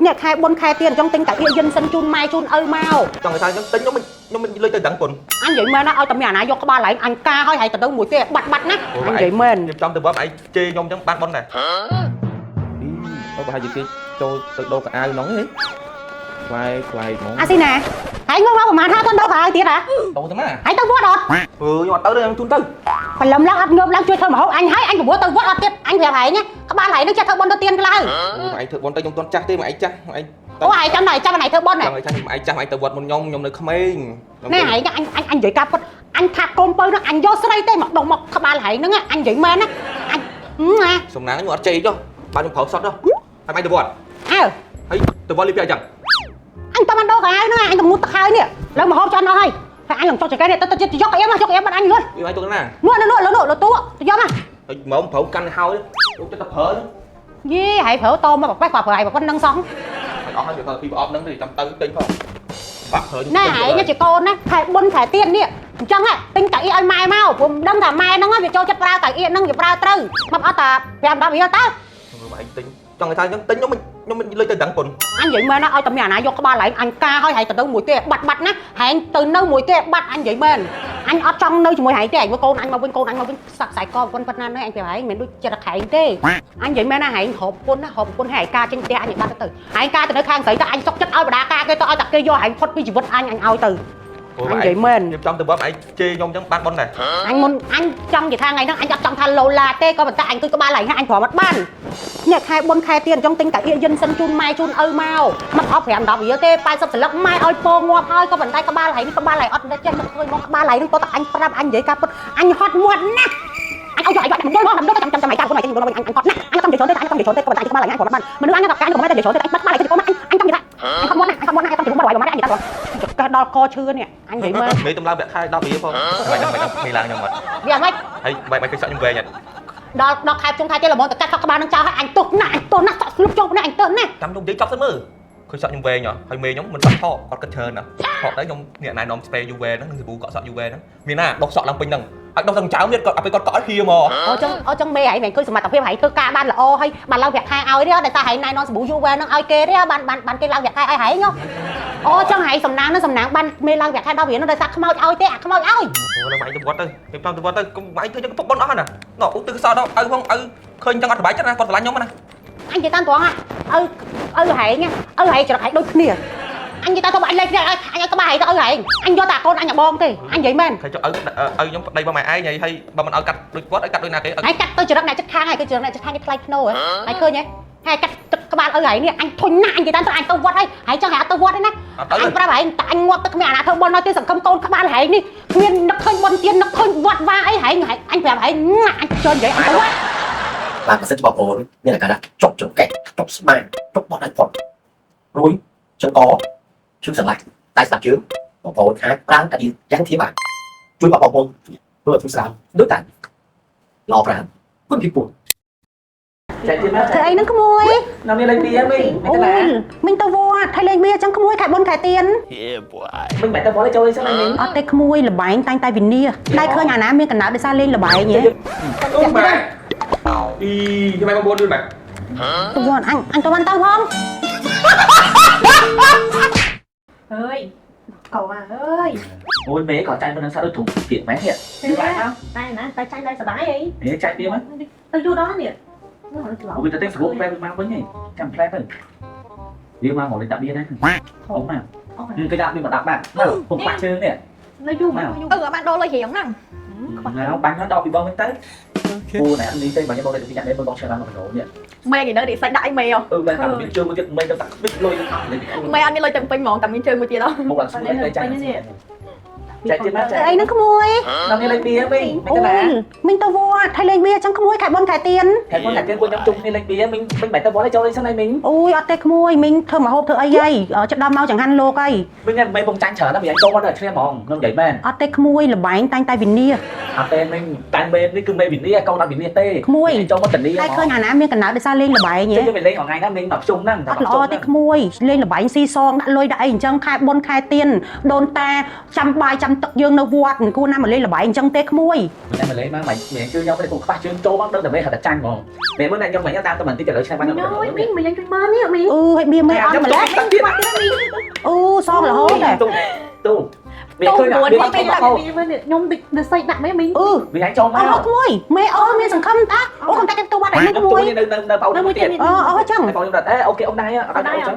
នេះខែបុណ្យខែទៀនអញ្ចឹងទិញតាអៀយិនសិនជូនម៉ែជូនឪមក ចង់ឲ្យថាអញ្ចឹងទិញខ្ញុំខ្ញុំមិនលុយទៅដឹងពុន អញនិយាយមែនណាឲ្យតែមានអាណាយកក្បាលឡើងអញការឲ្យហើយទៅទៅមួយគេបាត់បាត់ណាអញនិយាយមែន ខ្ញុំចង់ទៅវត្តឯងជេរខ្ញុំអញ្ចឹងបានប៉ុនដែរអូប្រហែលជាគេចូលទៅដូរកៅអៅហ្នឹងហីខ្លាយខ្លាយហ្មង អាស៊ីណាហើយងងមកប្រហែលថាទៅដល់កៅអៅទៀតហ៎ ដូរទៅណា ហើយទៅវត្តអត់ អឺខ្ញុំអត់ទៅទេខ្ញុំជូនទៅ ព្រលឹមឡើងអត់ងើបឡើងជួយធ្វើម្ហូបអញហើយអញប្រមូលទៅវត្តអត់ទៀតអញប្រាប់ហែងណាក្បាលហែងនឹងចេះធ្វើបុណ្យទៅទៀនខ្លៅ អូឯងធ្វើប៉ុនទៅខ្ញុំទាន់ចាស់ទេមកឯងចាស់ឯង អូហែងចាំណៃចាំណៃធ្វើបុណ្យ ចង់ឲ្យចាស់ឯងចាស់ឯងទៅវត្តមុនខ្ញុំខ្ញុំនៅក្មេង ណែហែងអញអញអញនិយាយការពិតអញថាកូនពៅនឹងអញយកស្រីទេមកដុំមកក្បាលហែងហ្នឹងអញនិយាយមែនណាអញណា សំណាងខ្ញុំអត់ជេរចុះបានខ្ញុំប្រើសតចុះហើយឯងទៅវត្ត អើ ហើយទៅវត្តលីពីអញ្ចឹង អញតបានដូរកៅអៅហ្នឹងអញទៅងូតទឹកហើយនេះលើម្ហូបចន់អស់ហើយហើយអញនឹងចុកចកេះនេះទៅទៅយកអៀមយកអៀមបាត់អញលុះ វាឯងទៅណា នោះនោះនោះនោះទូទៅយកមក ហើយមកប្រើកាន់ហើយលោកចិត្តតែប្រើ យីហើយប្រើតមកប្រេះគាត់ប្រើហើយប៉ុណ្្នឹងសោះ ហើយអស់ហើយវាពីប្រអប់ហ្នឹងទៅចាំទៅទិញផងបាក់ប្រើ ណែហែងជាកូនណាខែបុណ្យខែទៀននេះអញ្ចឹងទិញកៅអីឲ្យម៉ែមកព្រោះមិនដឹងថាម៉ែហ្នឹងវាចូលចិត្តប្រើកៅអីហ្នឹងវាប្រើត្រូវមកអត់តា5 10រៀលទៅ មើលឯងទិញចង់ឲ្យថាអញ្ចឹងទិញខ្ញុំខ្ញុំមិនលុយទៅដឹងពុន អញនិយាយមែនណាឲ្យតែមានអាណាយកក្បាលឡើងអញការឲ្យហែងទៅនៅមួយគេបាត់បាត់ណាហែងទៅនៅមួយគេបាត់អញនិយាយមែនអញអត់ចង់នៅជាមួយហែងទេអញមកកូនអញមកវិញកូនអញមកវិញសាក់ខ្សែកប៉ុនប៉ុណ្ណានេះអញប្រាប់ហែងមិនដូចចិត្តខែងទេអញនិយាយមែនណាហែងហូបពុនណាហូបពុនហែងការចេញផ្ទះអញបាត់ទៅហែងការទៅនៅខាងស្រីទៅអញសុកចិត្តឲ្យបដាការគេទៅឲ្យតែគេយកហែងផុតពីជីវិតអញអញឲ្យទៅអញនិយាយមែន ខ្ញុំចង់ទៅវត្តឯងជេរខ្ញុំអញ្ចឹងបានប៉ុនដែរ អញមុនអញចង់និយាយថាថ្ងៃហ្នឹងអញអត់ចង់ថាឡូឡាទេក៏ប៉ុន្តែអញគឺក្បាលឡើងណាអញព្រមអត់បាននេះខែបុណ្យខែទៀនអញ្ចឹងទិញតាអៀយិនសិនជូនម៉ែជូនឪមកមិនអត់5 10រៀលទេ80សន្លឹកម៉ែឲ្យពងងាប់ហើយក៏ប៉ុន្តែក្បាលហើយនេះក្បាលហើយអត់ចេះមកឃើញមកក្បាលហើយនឹងតោះតែអញប្រាប់អញនិយាយការពិតអញហត់មាត់ណាស់អញឲ្យយកឲ្យយកមកមកមកចាំចាំចាំឲ្យតាមខ្លួនឯងអញអញហត់ណាស់អញចង់និយាយច្រើនទេអញចង់និយាយច្រើនទេក៏ប៉ុន្តែក្បាលហើយអញព្រមអត់បានមនុស្សអញដល់ការខ្ញុំមិនតែនិយាយច្រើនទេអញបាត់ក្បាលហើយទៅអញអញចង់និយាយថាអញហត់មាត់ណាស់អញហត់មាត់ណាស់អញចង់និយាយមកមកអញនិយាយតាមកេះដល់កឈឺនេះអញនិយាយមើល មេតម្លើងប្រាក់ខែ10រៀលផងមិនដឹងមិនដឹងមេឡើងខ្ញុំអត់ វាមិន ហើយបែបបែបគេសក់ខ្ញុំវែងអត់ ដល់ដល់ខែជុំខែទៀតល្មមទៅកាត់សក់ក្បាលនឹងចោលហើយអញទោសណាស់អញទោសណាស់សក់ស្លុបចុះណាស់អញទោសណាស់ ចាំខ្ញុំនិយាយចប់សិនមើលឃើញសក់ខ្ញុំវែងហ៎ហើយមេខ្ញុំមិនសក់ថកគាត់គិតច្រើនណាថកដែរខ្ញុំអ្នកណែនាំ spray UV ហ្នឹងនិងសាប៊ូកក់សក់ UV ហ្នឹងមានណាដុសសក់ឡើងពេញហ្នឹងហើយដុសទាំងចើមទៀតគាត់ឲ្យពេលគាត់កក់ឲ្យហៀមក អូចឹងអូចឹងមេហែងមិនឃើញសមត្ថភាពហែងធ្វើការបានល្អហើយបានឡើងប្រាក់ខែឲ្យទេតែហែងណែនាំសាប៊ូ UV នឹងឲ្យគេទេបានបានបានគេឡើងប្រាក់ខែឲ្យហែងអូចឹងហែងសំណាងនឹងសំណាងបានមេឡើងប្រាក់ខែ10រៀលនោះដោយសារខ្មោចឲ្យទេអាខ្មោចឲ្យ អូនៅឯងទៅវត្តទៅខ្ញុំតាមទៅវត្តទៅកុំឯងធ្វើចឹងពុកប៉ុនអស់ណាណោះឧទ្ទិសសោដល់ឪផងឪឃើញចឹងអត់សប្បាយចិត្តណាគាត់ស្រឡាញ់ខ្ញុំណា អញនិយាយតាមត្រង់ឪឪហែងឪហែងច្រកហែងដូចគ្នាអញនិយាយតាមទៅអញលេខគ្នាអញឲ្យក្បាលហែងទៅឪហែងអញយកតែកូនអញបងទេអញនិយាយមែន ឃើញចុះឪឪខ្ញុំប្តីរបស់ម៉ែឯងហើយបើមិនឲ្យកាត់ដូចគាត់ឲ្យកាត់ដូចណាគេ ហើយកាត់ទៅចរិតអ្នកចិត្តខាងហើយគឺចរិតអ្នកចិត្តខាងគេថ្លៃធ្នូហើយឃើញហ៎ហើយកាត់ទឹកក្បាលឪហើយនេះអញធុញណាស់អញនិយាយតាមត្រង់អញទៅវត្តហើយហើយចង់ឲ្យអត់ទៅវត្តទេណា អត់ទៅ អញប្រាប់ហើយតែអញងាប់ទៅគ្មានអាណាធ្វើបុណ្យឲ្យទេសង្ឃឹមកូនក្បាលហើយនេះគ្មាននឹកឃើញបុណ្យទាននឹកឃើញវត្តវាអីហើយអញប្រាប់ហើយអញជន់និយាយអញទៅវត្ត បាទបើសិនជាបងប្អូនមានអាការៈចុកចង្កេះចុកស្មាចុកបត់ដៃផុតរួយជើងកជើងសន្លាក់ដៃស្ដាប់ជើងបងប្អូនអាចប្រើកាឌីយ៉ាងធាបានជួយបងប្អូនធ្វើឲ្យធូរស្រាលដូចតែល្អប្រាំគុណពីពូ ចែកទៀតណា ធ្វើអីហ្នឹងក្មួយ នៅមានលេខ2ហ្នឹងមីង អូយមិញទៅវត្តហើយលេងវាអញ្ចឹងក្មួយខែបុណ្យខែទៀន មីងមិនទៅវត្តទេចូលលេងសិនមីង អត់ទេក្មួយលបែងតែងតែវិនាសដែរឃើញអាណាមានកណ្ដោដោយសារលេងលបែងហ៎ អូម៉ែអីចាំបងប្អូនយល់ម៉ែ ទៅវត្តអញអញទៅវត្តទៅផង អើយកោអាអើយ អូយមេក៏ចាញ់ប៉ុណ្ណឹងសាក់ដូចទ្រុងទៀតមែននេះ តែណាតែចាញ់ដែរសប្បាយអី នេះចាញ់ទៀតមក ទៅយូរដល់នេះ អូយទៅទេស្រួលបែបមកវិញហីចាំផ្លែទៅវាមកមកលេងដាក់បៀណាអូមកគេដាក់បៀមកដាក់បាទមកពុំបាក់ជើងនេះ នៅយូរមកយូរ អឺបានដូរលុយរៀងហ្នឹង ណាបាញ់ដល់ពីបងវិញទៅពូណែនេះទេបាញ់បងទៅពីអ្នកនេះបងឆ្លងមកនេះ មេគេនៅនេះសាច់ដាក់អីមេហ៎ អឺបែបតែមានជើងមួយទៀតមេទៅតាក់ខ្វិចលុយ មេអត់មានលុយទាំងពេញហ្មងតែមានជើងមួយទៀតហ៎ មកឡើងស្រួលតែចាញ់ចែកទៀតណាចែ ធ្វើអីហ្នឹងក្មួយ កនៅមានលេខ2ហ្នឹងមីងមិន អូ ទៅណា យមិញទៅវត្តហើយលេងវាអញ្ចឹងក្មួយខែបុណ្យខែទៀន ខែមុនខែទៀតពួកខ្ញុំជុំគ្នាលេខ2ហ្នឹងមីងមីងមិនទៅវត្តទេចូលលេងសិនហើយមីង អូយអត់ទេក្មួយមីងធ្វើម្ហូបធ្វើអីហីចិត្តដល់មកចង្ហាន់លោកហី មីងមេបងចាញ់ច្រើនណាស់មីងចូលវត្តដល់ឈ្នះហ្មងខ្ញុំនិយាយមែន អត់ទេក្មួយលបែងតែងតែវិនាស អត់ទេមីងតែមេនេះគឺមេវិនីកូនអត់វិនីទេ ក្មួយ ចូលមកតានី តែឃើញអាណាមានកណ្ដោដោយសារលេងលបែងហ៎ ជិះទៅលេងថ្ងៃណាមីងមកជុំហ្នឹង អត់ល្អទេក្មួយលេងលបែងស៊ីសងដាក់លុយដាក់អីអញ្ចឹងខែបុណ្យខែទៀនដូនតាចាំបាយចាំ ទឹកយើងនៅវត្តមិនគួរណាមកលេងល្បែងអញ្ចឹងទេក្មួយ តែមកលេងមកមិនមែនជឿខ្ញុំទេកុំខ្វះជើងចូលមកដឹងតែមេហត់តែចាញ់ហ្មងមែនមើលអ្នកខ្ញុំមិនតាមទៅបន្តិចឥឡូវឆ្នាំបាន អើយមីងមីងជួយមើលនេះមីង អឺឲ្យបៀមេអន់ម្ល៉េះ ទៀត អឺសងរហូតហ៎ ទូទូមានឃើញ មីងមើលនេះខ្ញុំដូចដូចសៃដាក់មេមីង អឺ វាឯងចូលមក អត់ក្មួយមេអូមានសង្ឃឹមតាអូកំតែទៅវត្តឯនេះក្មួយ នៅនៅនៅបងអូនទៀត អូអូចឹង បងខ្ញុំដល់អេអូខេអូនដែរអត់ដល់ចឹង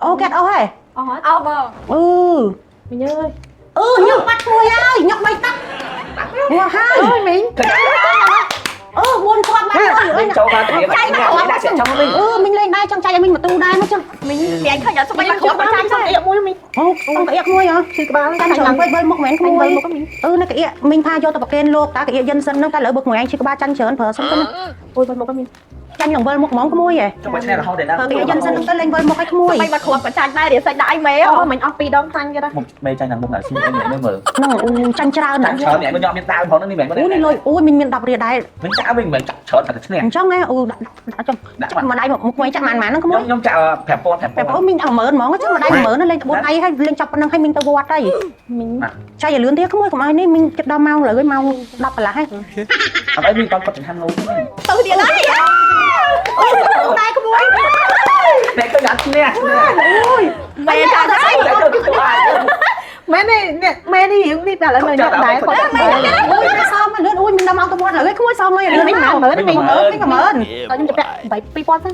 អូគេអត់អូហ៎ អស់ អោបង អឺ មីងអើយ អឺញឹកបាត់ក្មួយហើយញឹកបីទឹកងាប់ហើយ អើយមីង អឺ4គ្រាប់បាត់ហើយអើយ ចូលមកត្រៀមដាក់ចាក់ចង់វិញ អឺមីងលេងដែរចង់ចាយឲ្យមីងមកទូដែរមកចឹង មីង មីអញឃើញអត់ស្បែក មីង មកគ្រាប់ ចាញ់សុំអៀមួយមីង អូសុំក្អៀកមួយហ៎ ឈឺក្បាល កាន់ច្រើនពេកវិលមុខមែនក្ មីង មួយ វិលមុខមីង អឺនៅក្អៀកមីងផាយកទៅប្រគេនលោកតាក្អៀកយិនសិនហ្នឹងតែលើបើក្មួយឯងឈឺក្បាលចាញ់ច្រើនប្រើសិនទៅណា អូយវិលមុខមីង ចាញ់ឡើងវិលមុខហ្មងក្មួយហ៎ ចង់ឈ្នះរហូតដល់ណា ប្រើក្អៀកយិនសិនហ្នឹងទៅលេងវិលមុខឲ្យក្មួយ ស្បែកមកគ្រាប់ក៏ចាញ់ដែររៀបសាច់ដាក់អីមេ អូមិញអស់ពីរដងចាញ់ទៀត មុខមេចាញ់ដល់មុខដល់ស្មៀនមើលមើល ហ្នឹងអូចាញ់ច្រើនណា ចាញ់ច្រើនអ្នកខ្ញុំមានដាវផងហ្នឹងនេះមែន អូនេះលុយអូមីងមាន10រៀលដែរ មិនចាក់វិញមិនចាក់ច្រើនតែឈ្នះ អញ្ចឹងហ៎អូដាក់ដាក់ចុង ដាក់ ចាក់មួយដៃមកមុខក្មួយចាក់ម៉ានម៉ានហ្នឹងក្មួយ ខ្ញុំចាក់5000 តែអូមីងដាក់10000ហ្មងចឹងមួយដៃ10000លេងក្បួនដៃហើយលេងចាប់ប៉ុណ្្នឹងហើយមីងទៅវត្តហើយ មីង ចាយឲ្យលឿនទៀតក្មួយកុំឲ្យនេះមីងគិតដល់ម៉ោងលើម៉ោង10កន្លះហើយ អត់អីមីងតគាត់ចង្ហាន់លុយ ទៅទៀតហើយ អូដែរក្មួយ តែគឺអត់ឈ្នះ អូយ មេចាញ់ហើយ តែគឺគេអាច មែននេះមែននេះរឿងនេះតែឥឡូវនៅញ៉ាំដែរគាត់ អូយសមលឿនអូយមីងដល់ម៉ោងទៅវត្តលើក្មួយសមលុយលឿន មីង មក 10000មីង អឺមីង10000 តខ្ញុំจะពាក់2000សិន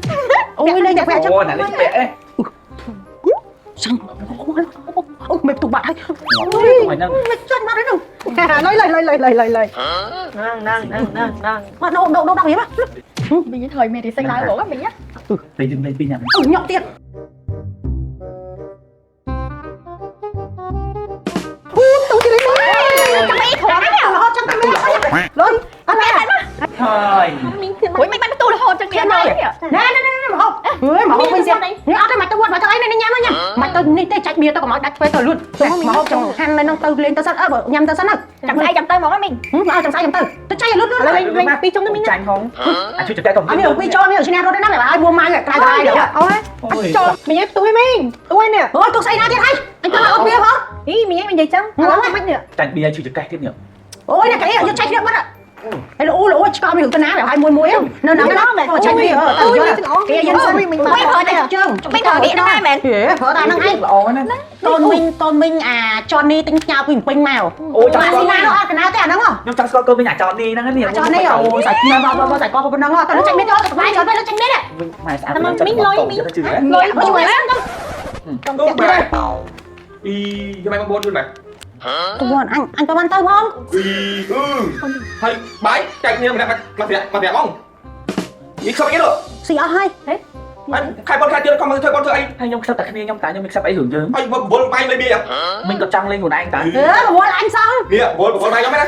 អូយលេងតែពាក់ចឹង អូណានេះពាក់អេ ចាញ់អូមេផ្ទុះបាត់ហើយ អូយហ្នឹង មិនចាញ់បាត់ហើយនោះ លុយលុយលុយលុយលុយលុយលុយហ្នឹងហ្នឹងហ្នឹងហ្នឹង មកដូដូដូដាក់រៀប មីងថយមេរីសាច់ឡើងហ្មងមីង តែយើងលេងពីរញ៉ាំ អូញក់ទៀតអូទូទៀត ចាំអីគ្រាប់ហ្នឹង រហូតចឹងតែមានលុយអត់មែន ហើយ មីងទៀត អូយមីងបានទូរហូតចឹងទៀតហើយ ណែណែណែមកហូបហេមកហូបវិញទៀតនេះអត់ទេមកទៅវត្តមកទៅអីនេះញ៉ាំញ៉ាំមកទៅនេះទេចាច់បៀទៅកុំឲ្យដាច់ឆ្វេទៅលួចមកហូបចង់ហាន់នៅនឹងទៅលេងទៅសិនអើញ៉ាំទៅសិនទៅ ចាំស្អែកចាំទៅហ្មងមីង អើចាំស្អែកចាំទៅទៅចាច់លួចលួច ឥឡូវលេងលេងពីរជុំទៅមីង ចាញ់ហងអាចជួយចែកកុំ អត់មានពីចូលមានឈ្នះរត់ទេណាបែបឲ្យមួម៉ៅក្រៅក្រៅ អូយចូលមីងឯងផ្ទុះឯមីងផ្ទុះឯនេះ អូយទុកស្អីណាទៀតហើយអញទៅអត់បៀផង អីមីងឯងមិននិយាយចឹងឥឡូវមិននេះ ចាញ់បៀជួយចកេះទៀតនេះ អូយអ្នកកែយកចាច់គ្នាបាត់ហើយលូលូឆ្កល់មានរឿងទៅណាបែបឲ្យមួយមួយនៅហ្នឹងណាចាច់វាទៅយកគេយិនសិន មីង វិញប្រើតែជើង មីងត្រូវនេះដែរមែន ហេប្រើតែហ្នឹងឯង ល្អណាស់ កូនមីងកូនមីងអាចននេះទិញផ្ញើពីពេញមក អូចង់ អា ស្គាល់ ស៊ីណានោះអត់កណាទេអាហ្នឹង ខ្ញុំចង់ស្គាល់កូនវិញអាចនេះហ្នឹងនេះ អាចននេះអូយសាច់មកមកសាច់កប៉ុណ្ណឹងតើចាច់មានទៅស្បាយច្រើនទៅចាច់មាន វិញម៉ែស្អាតជឿ លុយជួយណា ទូបែអីយកមកបងប្អូនជួយម៉េច ទៅវត្តអញអញទៅបានទៅផង អីអឺហើយបាយចែកគ្នាម្នាក់មកមកត្រាក់មកត្រាក់ហ្មងយីខំអីនោះ ស៊ីអស់ហើយ អញខែបងខែទៀតខំមកធ្វើបងធ្វើអី ហើយខ្ញុំខ្សឹបតែគ្នាខ្ញុំតែខ្ញុំមិនខ្សឹបអីរឿងយើង ហើយបវលបាយលេបៀ មិញក៏ចង់លេងខ្លួនឯងតា អឺរវល់អញសោះ នេះបវលបវលបាយខ្ញុំណា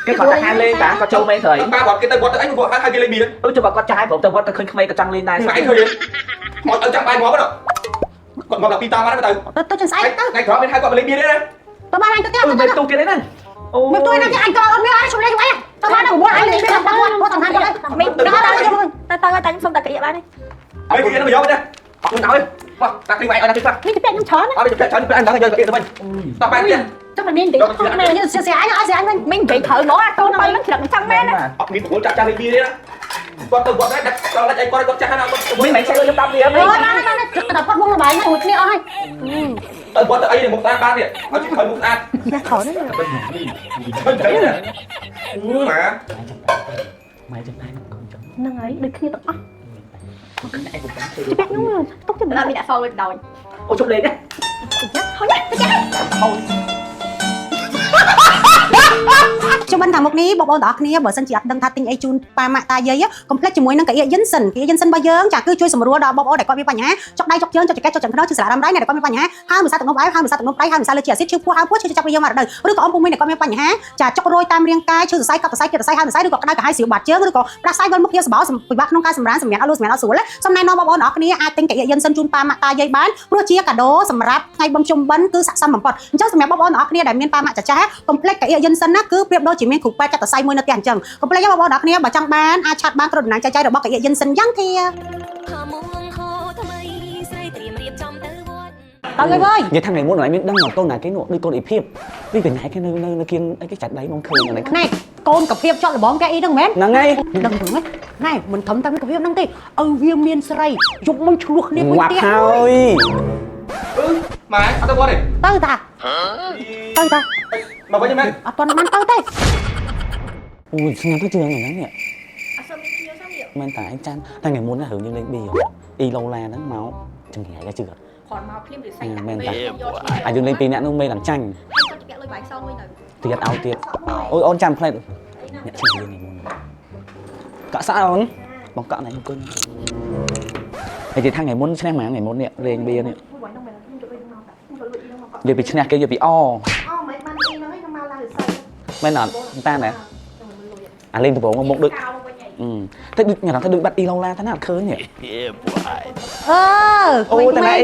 គេគាត់តែហៅលេងតាគាត់ចូលមេស្រី ប៉ាគាត់គេទៅវត្តទៅអីគាត់ហៅគេលេបៀ អឺចុះបើគាត់ចាយព្រមទៅវត្តទៅឃើញក្មេងក៏ចង់លេងដែរ ស្អែកឃើញមកទៅចាំបាយងាប់ហ្នឹងគាត់ងាប់ដល់ពីរតង់ហ្នឹងទៅ ទៅទៅចង្សែកទៅ ថ្ងៃក្រោយមានហៅគាត់មកលេបៀទៀតណា ទៅបានអញទៅទៀត អឺ ទៅ មេទូទៀតហ្នឹងអូ មិនទួយណាគេអញក៏អត់មានអីជុំលេងអីទៅបានរវល់អញលេងទៅវត្តវត្តសំខាន់ទៅ មីង ទៅដល់ដល់ ទៅទៅតែខ្ញុំសុំតែក្អៀកបានទេ លេបៀហ្នឹងមកយកទៅអត់ខ្លួនឲ្យមកតាគ្រីបាយឲ្យតាគ្រីខ្លះ មីងទៅពាក់ខ្ញុំច្រើន អត់ទៅពាក់ច្រើនពាក់អញដល់យកទៅវិញតោះបាយទៀត ចុះមិនមាននិយាយខុសមែន សៀសៀអញឲ្យសៀអញវិញ មីងនិយាយត្រូវហ្មងអាកូនបើហ្នឹងច្រឹកចឹងមែនណា អត់មានបវលចាក់ចាស់លេបៀទេណាគាត់ទៅវត្តដែរដាក់ដល់អីគាត់គាត់ចាស់ណាគាត់ មិញមិនចេះលុយខ្ញុំ10រៀល អឺ មិញ បានបានទៅដល់គាត់វងលបាយហ្នឹងមួយគ្នាអស់ហើយ ទៅវត្តទៅអីមុខស្អាតបានទៀតអត់ជិះក្រោយមុខស្អាត ណាច្រើនណាស់ មិនចឹងណាម៉ា ម៉ែចឹងដែរកូនចឹង ហ្នឹងហើយដូចគ្នាទាំងអស់ ឯងកំពុង ជពាក់ខ្ញុំទុកទៅ ដល់មានអ្នកសងលុយដោយ អូជប់លេងណា ហូចទៅចា អូ ខ្ញុំបានថាមុខនេះបងប្អូនទាំងអស់គ្នាបើសិនជាអត់ដឹងថាទិញអីជូនប៉ាម៉ាក់តាយាយកុំភ្លេចជាមួយនឹងកៅអៀយិនសិនកៅអៀយិនសិនរបស់យើងចាគឺជួយសម្រួលដល់បងប្អូនដែលគាត់មានបញ្ហាចុកដៃចុកជើងចុកចង្កេះចុកចង្កោឈឺស្លាករ៉ាំរ៉ៃអ្នកដែលគាត់មានបញ្ហាហើមវិសាទឹកនោមផ្អែមហើមវិសាទឹកនោមប្រៃហើមវិសាលើជាអាស៊ីតឈឺពោះហើមពោះឈឺចាប់វាយើងមករដូវឬក៏អ៊ំពូមីងដែលគាត់មានបញ្ហាចាចុករយតាមរាងកាយឈឺសរសៃកប់សរសៃគៀតសរសៃហើមសរសៃឬក៏ក្តៅក្រហាយស្រាវបាតជើងឬក៏ផ្ដាសាយវិលមុខយាសបោពិបាកក្នុងការសម្រានសម្រានអត់លូសម្រានអត់ស្រួលសូមណែនាំបងប្អូនទាំងអស់គ្នាអាចទិញកៅអៀយិនសិនជូនប៉ាម៉ាក់តាយាយបានព្រោះជាកាដូសម្រាប់ថ្ងៃបុណ្យជុំបិណ្ឌគឺស័ក្តិសមបំផុតអញ្ចឹងសម្រាប់បងប្អូនទាំងអស់គ្នាដែលមានប៉ាម៉ាក់ចាស់ៗកុំភ្លេចកៅអៀយិនសិនណាគឺប្រៀបដូចជាមានគ្រូពេទ្យចាត់សរសៃមួយនៅផ្ទះអញ្ចឹងកុំភ្លេចបងប្អូនទាំងអស់គ្នាបើចង់បានអាចឆាតបានគ្រប់តំណែងចែកចាយរបស់កៅអៀយិនសិនយ៉ាងធា ខមួងហោថ្មីស្រីត្រៀមរៀបចំទៅវត្ត ទៅហើយវើយ និយាយថាថ្ងៃមុនអត់មានដឹងកូនណាគេនោះដូចកូនអ៊ីភាពនេះកញ្ញាគេនៅនៅនៅគៀនអីគេចាច់ដៃមកឃើញអានេះ ណែកូនកភាពជាប់លបងគេអ៊ីហ្នឹងមែន ហ្នឹងហើយ ដឹងព្រោះណែមិនធំតែមានកភាពហ្នឹងទេឪវាមានស្រីយប់មិនឆ្លោះគ្នាមួយ ងាប់ ផ្ទះ ហើយ អឺម៉ែអត់ទៅវត្តទេ ទៅតាទៅតា មកវិញមែន អត់ទាន់បានទៅទេ អូយស្ងាត់ទៅជឿហ្នឹងនេះ អត់សូវមានគ្នាសោះនេះ មែនតាអញចាន់តែថ្ងៃមុនណារឿងយើងលេងប៊ីអ៊ីឡូឡាហ្នឹងមកចង្រៃជឿ គ្រាន់មកភ្លាមវាសាច់ដាក់ មែនតា ពេលយកឈ្នះ អាយើងលេងពីរអ្នកនោះមេឡើងចាញ់ ហើយគាត់ពាក់លុយបាយសងវិញនៅ ទៀតឲ្យទៀតអូយអូនចាំផ្លែតអ្នកឈ្នះយើងថ្ងៃមុនកក់សាក់អូនបងកក់ណៃអង្គុយហើយនិយាយថាថ្ងៃមុនឈ្នះហ្មងថ្ងៃមុននេះលេងបៀនេះ មួយហ្នឹងមែនខ្ញុំចូលលុយមកតាខ្ញុំចូលលុយហ្នឹងមក និយាយពីឈ្នះគេនិយាយពីអ អូមិនបានអីហ្នឹងឯងខ្ញុំមកឡើងសរសៃ មែនអត់តាណាអាលេងដំបងមកមុខដូច កោវិញហី តែដូចញ៉ាំតែដូចបាត់អ៊ីឡូឡាថាណាអត់ឃើញទេ អឺ អូតែណាអី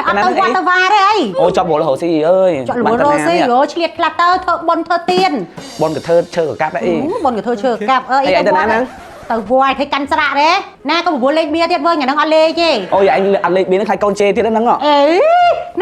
អត់ទៅវត្តទៅវាទេអី អូចប់រលរស៊ីអើយ ចប់លរស៊ីយោឆ្លៀតខ្លះទៅធ្វើប៉ុនធ្វើទៀន បនកធើឈើកកាប់ដែរអី ប៉ុនក៏ធ្វើឈើកាប់អើ អីអីទៅណាហ្នឹង ទៅវត្តឲ្យកាន់ស្រាក់ទេណាក៏បបួលលេខបៀទៀតវិញអាហ្នឹងអត់លេខទេ អូយឯងអត់លេខបៀហ្នឹងខ្លាចកូនជេទៀតហ្នឹងហ៎ អេ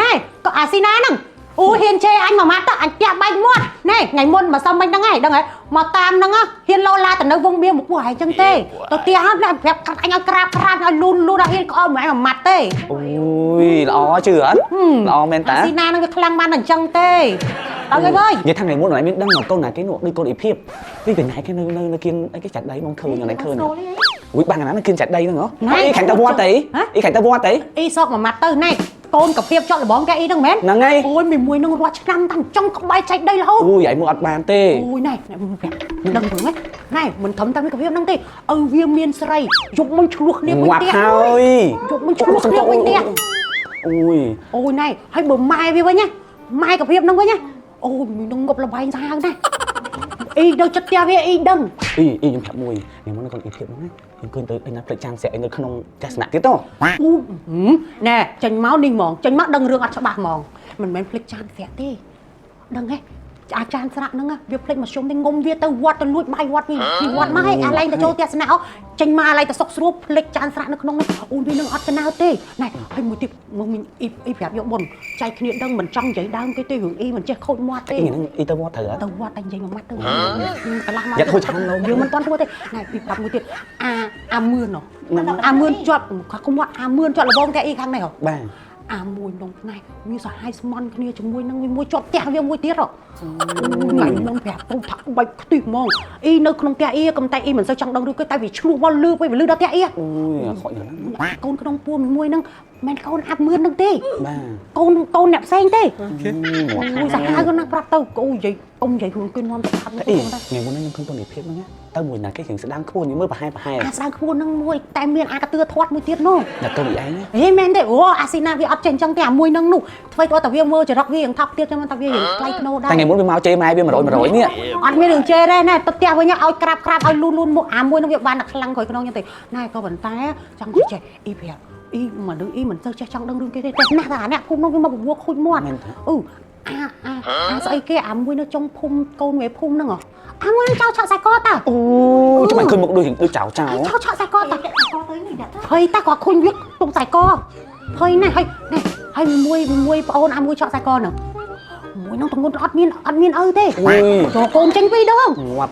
ណែក៏អាស៊ីណាហ្នឹងអូហ៊ានជេរអញមួយម៉ាត់ទៅអញផ្ទះបែកមាត់ណែថ្ងៃមុនមកសុំមិញហ្នឹងឯងដឹងហ៎មកតាមហ្នឹងហ៊ានលោឡាទៅនៅវងបៀមកពោះឯងចឹងទេទៅផ្ទះហ្នឹងប្រាប់អញឲ្យក្រាបក្រាបឲ្យលូនលូនឲ្យហ៊ានក្អមមួយម៉ាត់ទេ អូយល្អជឿអត់ល្អមែនតា អាស៊ីណាហ្នឹងវាខ្លាំងបានអញ្ចឹងទេទៅហើយវើយ និយាយថាថ្ងៃមុនអត់មានដឹងកូនណាគេនោះដូចកូនអ៊ីភាពនេះកញ្ញាគេនៅនៅនៅគៀនអីគេចាច់ដៃមកឃើញអានេះឃើញអូយបាំងអាណាគៀនចាច់ដៃហ្នឹងហ៎អីខាងទៅវត្តអីអីខាងទៅវត្តអី អ៊ីសកមួយម៉ាត់ទៅណែកូនកភាពជាប់លបងគេអ៊ីហ្នឹងមែន ហ្នឹងហើយ អូយមីមួយនឹងរាល់ឆ្នាំតាំងចង់ក្បែរចែកដីរហូត អូយឯងមកអត់បានទេ អូយណែណែប្រាប់ដឹងព្រោះណែមិនធំតែមានកភាពហ្នឹងទេឪវាមានស្រីយប់មិនឆ្លោះគ្នាមួយ ងាប់ ផ្ទះ ហើយ យប់មិនឆ្លោះគ្នាមួយផ្ទះ អូយ អូយណែហើយបើម៉ែវាវិញណាម៉ែកភាពហ្នឹងវិញណាអូយមីនឹងងប់លបែងសាហាវណាអ៊ីនៅចិត្តផ្ទះវាអ៊ីដឹង អីអីខ្ញុំប្រាប់មួយថ្ងៃមុនកូនអ៊ីភាពហ្នឹងណាខ្ញុំឃើញទៅអីណាផ្លេចចានស្រាក់អីនៅក្នុងទស្សនៈទៀតទៅ អូណែចេញមកនេះហ្មងចេញមកដឹងរឿងអត់ច្បាស់ហ្មងមិនមែនភ្លេចចានស្រាក់ទេដឹងហេអាចារ្យស្រាក់ហ្នឹងវាភ្លេចមកជុំទេងុំវាទៅវត្តទៅលួចបាយវត្តវាពីវត្តមកឲ្យអាឡែងទៅចូលទស្សនៈអូចេញមកអាឡែងទៅសុកស្រួលភ្លេចចានស្រាក់នៅក្នុងនោះអូនវានឹងអត់កណៅទេណែហើយមួយទៀតមកមានអ៊ីអ៊ីប្រាប់យកបុនចែកគ្នាដឹងមិនចង់និយាយដើមគេទេរឿងអ៊ីមិនចេះខូចមាត់ទេ អីហ្នឹងអីទៅវត្តត្រូវអត់ ទៅវត្តតែនិយាយមួយម៉ាត់ទៅកន្លះមក យ៉ាត់ហួចឆាន់លោក យើងមិនទាន់ធ្វើទេណែពីប្រាប់មួយទៀតអាអាមឿនអាមឿនជាប់គុំវត្តអាមឿនជាប់លបងតែអ៊ីខាងនេះហ៎ បាទ អាមួយនងណែវាសហាយស្មន់គ្នាជាមួយនឹងវាមួយជាប់ផ្ទះវាមួយទៀតហ៎ថ្ងៃមុនប្រាប់ទៅថាបែកខ្ទិះហ្មងអ៊ីនៅក្នុងផ្ទះអ៊ីកំតែអ៊ីមិនសូវចង់ដឹងរឿងគេតែវាឆ្លោះមកលឺពេលវាលឺដល់ផ្ទះអ៊ី អូយខកយ៉ាងហ្នឹង កូនក្នុងពួរមួយហ្នឹងមិនកូនអាប់មឿនហ្នឹងទេ បាទ កូនកូនអ្នកផ្សេងទេ ងាប់ អូយសាហាវគាត់ណាប្រាប់ទៅអូយនិយាយកុំនិយាយខ្លួនគេនាំទៅខាត់ តែអីថ្ងៃមុនហ្នឹងខ្ញុំឃើញកូនអ៊ីភាពហ្នឹងណាទៅមួយណាគេរៀងស្ដាងខ្ពស់ញមើលប្រហែលប្រហែល អាស្ដាងខ្ពស់ហ្នឹងមួយតែមានអាកទឿធាត់មួយទៀតនោះ តែកូនអ៊ីឯងណា ហេមែនទេអូអាស៊ីណាវាអត់ចេះអញ្ចឹងទេអាមួយហ្នឹងនោះធ្វើទៅតែវាមើលចរិតវារៀងថប់ទៀតចឹងតែវារៀងថ្លៃធ្នូដែរ តែថ្ងៃមុនវាមកជេរម៉ែវា100 100នេះ អត់មានរឿងជេរទេណែទៅផ្ទះវិញឲ្យក្រាបក្រាបឲ្យលូនលូនមកអាមួយនឹងវាបានតែខ្លាំងក្រោយក្នុងចឹងទេណែក៏ប៉ុន្តែចង់ចេះអ៊ីប្រាប់អ៊ីមកដឹងអ៊ីមិនសូវចេះចង់ដឹងរឿងគេទេតែណាស់តែអាអ្នកភូមិនោះវាមកបបួលខូចមាត់ មែនទេ អឺអាអាអាស្អីគេអាមួយនៅចុងភូមិកូនមេភូមិហ្នឹងហ៎អាមួយនឹងចោលឆក់ខ្សែកតា អូចាំមិនឃើញមុខដូចរៀងដូចចៅចៅ ចោលឆក់ខ្សែកតា ពាក់កទៅនេះដាក់ ភ័យតាគាត់ខុញវាទុកខ្សែកភ័យណាស់ហើយនេះហើយមួយមួយប្អូនអាមួយឆក់ខ្សែកហ្នឹងមួយហ្នឹងទងន់អត់មានអត់មានឪទេ អូយ ចូលកូនចេញពីរដង ងាប់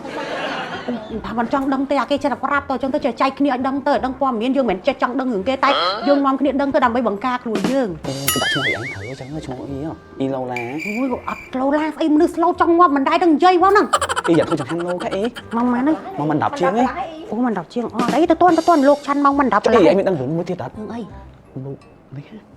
ថាមិនចង់ដឹងទេអាគេចេះតែប្រាប់ទៅអញ្ចឹងទៅចេះចែកគ្នាឲ្យដឹងទៅឲ្យដឹងព័ត៌មានយើងមិនចេះចង់ដឹងរឿងគេតែយើងនាំគ្នាដឹងទៅដើម្បីបង្ការខ្លួនយើង អូគេដាក់ឈ្មោះអីឯងត្រូវអញ្ចឹងឈ្មោះអីអ៊ីឡូឡា អូយអត់ឡូឡាស្អីមនុស្សស្លូតចង់ងាប់មិនដែរដឹងនិយាយផងហ្នឹង អីយ៉ាធ្វើចង្ហាន់ឡូគេអី ម៉ោងម៉ានហ្នឹង មកមិន10ជាងឯង អូមិន10ជាងអត់អីទៅតាន់ទៅតាន់លោកឆាន់ម៉ោងមិន10 អី កន្លះ ឯងមានដឹងរឿងមួយទៀតអត់ រឿងអី លោកនេះ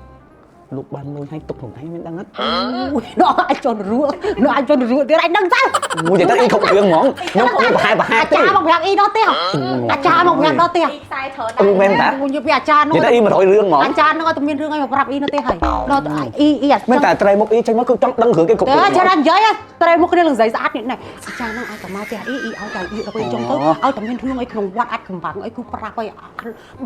លោកបានលុយឲ្យទុកខ្លួនឯងមានដឹងអត់ អូយដល់អាចជន់រួដល់អាចជន់រួទៀតអាចដឹងទៅ មួយតែអីគ្រប់រឿងហ្មងខ្ញុំខ្ញុំប្រហែលប្រហែល អា ទេ ចារ្យមកប្រាប់អីដល់ទេអាចារ្យមកប្រាប់ដល់ទេ ពីខ្សែច្រើន អូមែនតា អូយពីអាចារ្យនោះ និយាយទៅអី100រឿងហ្មង អាចារ្យនោះអត់មានរឿងអីមកប្រាប់អ៊ីនោះទេហើយដល់អ៊ីអ៊ីអា មែនតែត្រីមុខអីចេញមកគឺចង់ដឹងរឿងគេគ្រប់ ទៅ រឿង អាចារ្យនិយាយត្រេមុខគ្នានឹងស្រីស្អាតនេះណែអាចារ្យនោះឲ្យតែមកផ្ទះអ៊ីអ៊ីឲ្យតែអ៊ីដល់ពេលចុងទៅឲ្យតែមានរឿងអីក្នុងវត្តអាចកំបាំងអីគឺប្រាប់ឲ្យ